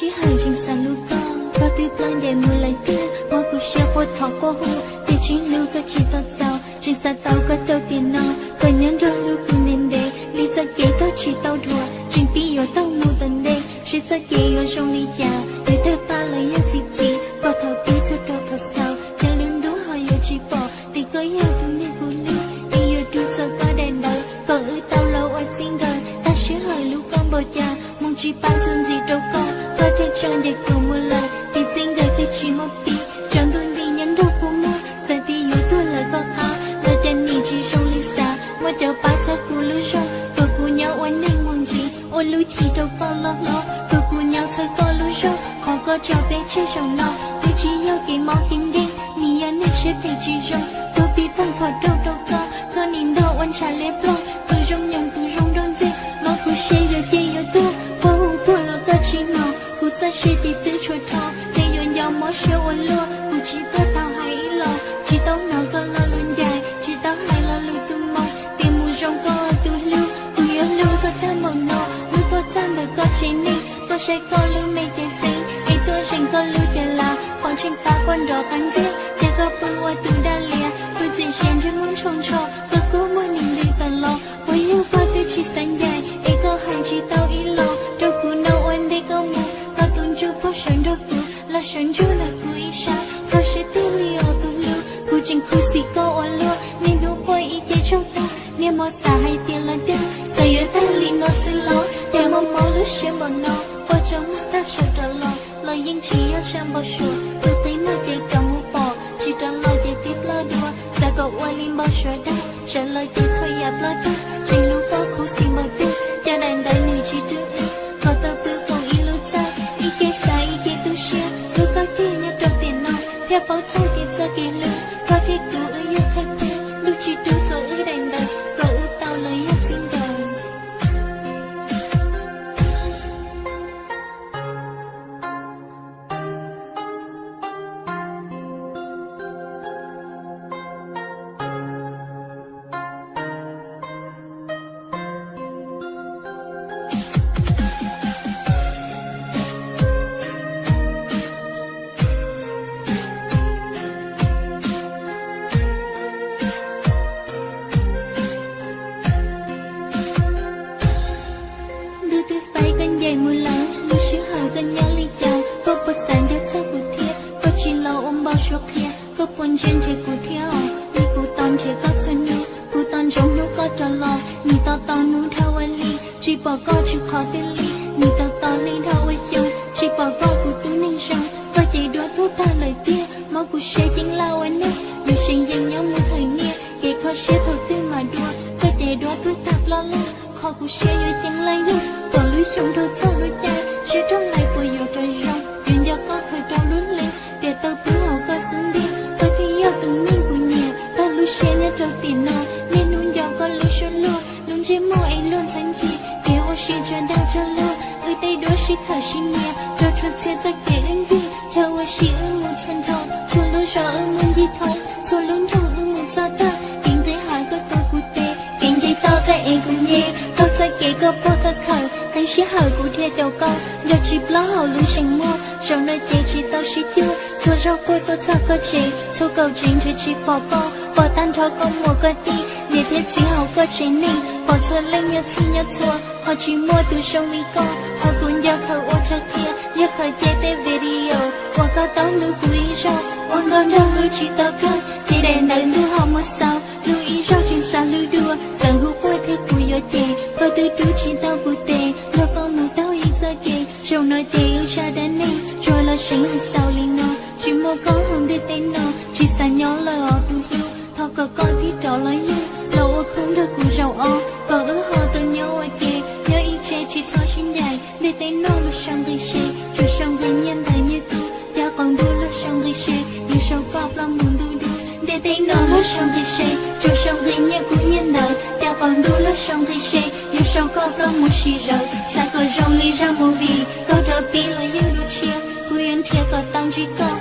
Sij hawm tseem xav hlub koj, koj twb ploj ncaim mus lawm tiag. Mob kuv siab quaj thov koj hu, tiam sis hlub koj tsis tau txaus. Tseem xav tau koj rau tiam no, koj nyob nrog hlub kuv ntev ntev li. Txoj kev koj tsis tau dhuav, tseem pib yuav taug mus tom ntej. Seb txoj kev yuav zoo li cas, yog tawg paj los yog txi txiv. Koj thov pib txhua rau thov xaus, yog lub ntuj ho yuav tsis pom tias koj yog tus neeg kuv hlub, es yuav rub txog koj daim ntawv kom wb tau los ua txij nkawm. Tag sij hawm hlub koj npaum cas, moo tsis pab txuas ntxiv rau koj, koj thiaj tso ncaim kuv mus lawm. Tiam txij nkawm twb tsis muaj pib, tsaus ntuj nti nyob nrog kuv muag. Xav tias yuav tuag lawm koj qab, los cas nim tsis zoo li xav. Muaj cov pab txhawb kuv lub zog, kom kuv nyob ua neeg muaj ntxiv, ua lub chim rau koj loj hlob. Kom kuv nyob txhawb koj lub zog, qhov koj tso peb tseg zaum no. Twb tsis yog kev mob kev nkeeg, nim yog neeg siab phem tsis zoo. Tuag pib pheej phom rau rau koj, koj nim nrog ua ntshav liab ploog. Tus zoo nyoos tus zoo nrog ntxiag, mob kuv siab yuav ciaj yuav tuag. Koj hu puag los koj tsis hnov, kuv txoj sia ces twb tshuav rho. Peb yuav nco mob siab ua luaj, kuv tsis pab tau hais ib los. Tsis tau hnov koj lo lus ncaim, tsis tau hais lo lus tu moo, tias mus zoo koj tus hlub. Kuv yuav hlub koj tag npaum no, mus tuaj txog ntawm koj tsev neeg. Tuaj saib koj lub me cev xeeb, es tuaj zeem koj lub cev lav. Qhov tseem tab koj nrov qab ntxiag, ces koj pw ua tus daj lias. Pw txim siab ntsej muag ntsho ntsho, koj kub muag nim ntws tawm los. Puas yog koj twb tsis xav ncaim, es koj hais tsis tau ib los. Rau kuv no ua ntej koj mus, koj tus ntsuj plig sawv nrog kuv, los sawv ntsug ntawm kuv ib sab. Koj siab tiag li os tus hlub, kuv tseem khuv xim koj ua luaj. Niaj hnub quaj ib ce tsaug tag, niaj hmo xav hais tias los dag. Txawm yuav tag li no xwb los, cas mob mob lub siab npaum no. Quaj tsaug muag tag sawv rov los, los yeej tsis yog zaj npau suav. Pw qib muag ces rov mus pom, tsis rov los ces tib ploj dua. Xav kom ua li npau suav dag, sawv los ces txhua yam ploj tag. Tseem hlub koj khuv xim npaum twg, cas daim ntawv nws tsis rub wb. Kom tau pw koom ib lub txaj, ib ce xav ib ce tu siab. Hlub koj tiag nyob rau tiam no, thiaj paub txog tias txoj kev hlub koj thiab kuv wb yog thawj khub. Ntuj tsis rub txuas wb daim ntawv, kom wb tau los yog txij nkawm. Ntuj twb faib koj ncaim mus lawm, lub sij hawm koj nyob li cas? Koj puas xav nco txog kuv thiab? Koj tsis los ua npau suav qhia, koj puas ntsia nrhiav kuv thiab os? Li kuv tos nrhiav koj txhua hnub, kuv tos ntsoov hnub koj rov los. Nim tos tos hnub dhau ua hli, tsis pom koj tsis qhov twg li. Nim tos tos hli dhau ua xyoo, tsis pom koj kuv tub neeg zoo. Koj ces duab tuag tag lawm tiag, mob kuv siab ceeb laj ua neeg. Yus seev yees nyob mus thawm niaj, kev kho siab thaum twg mam dua. Koj ces duab tuag tag ploj lawm, kho kuv siab yuav ceeb laj yog. Tom lub xyoo dhau txog lub caij, siab rog lais puas yuav rov zoo. Yuav nco koj khaws rau lub hli, tiam tau pw hauv koj xub ntiag. Koj thiaj yog tus neeg kuv nyiam, tag lub siab nyob rau tiam no. Niaj hnub nco koj lub suab luag, lub ntsej muag es luag ntxhab ntxhi. Kev ua si tsa dag tsa luag, wb tej duab sib thawm sib nyiam. Rau rhuav txhia txoj kev wb ncig, chaw ua si wb mus txhua nrho. Txhua lub zos wb mus ncig thoob, txhua lub nroog wb mus txog tag. Kev nqis hav koj tuav kuv tes, kev nce toj koj ev kuv nce. Taug txoj kev koj puag koj khawm, qee sij hawm kuv dhia caum koj. Nco tsis plaub hauv lub zeem muag, zaum no ces tsis tau sib cuag. Txhua zaug quaj tuaj txog koj tsev, txhua kaum tsev nrhiav tsis pom koj. Pom tag nrho koj muam koj tij, niam thiab txiv hauv koj tsev neeg. Pom txhua leej nyob txhij nyob txhua, ho tsis muaj tus zoo li koj. Qhov kuv nco khaws ua chaw qhia, yog khaws cia tej video uas koj tau hlub kuv ib zaug. Ua nkauj nraug hlub tsis tau kawg, ces daim ntawv ntuj ho muab xaus. Hlub ib zaug tseem xav hlub dua, txawm hu quaj thiab kuv yuav cem. Koj twb rub tsis tau kuv tes, nrog koj mus taug ib txoj kev. Zaum no ces wb zaj dab neeg tsuas los seev hais xaus li no. Tsis muaj koj hauv ntiaj teb no, tsis xav nyob lawm os tus hlub. Thov kom koj tig rov los yug, los ua khub nrog kuv zaum ob, kom wb ho tau nyob ua ke, nyob ib tse tsis txhob sib ncaim. Ntiaj teb no lub sau nqi se, tsuas sau nqi nyiaj ntawv nyiaj kub, cas qaum ntuj lub sau nqi se, yuav sau koj ploj mus ntuj dub. Ntiaj teb no lub sau nqi se, tsuas sau nqi nyiaj kub nyiaj ntawv, cas qaum ntuj lub sau nqi se, yuav sau koj ploj mus sim zawv. Xav kom zoo li zaj movie, koj rov pib los yug lub tshiab, kuv yuav nrhiav kom tau ntsib koj.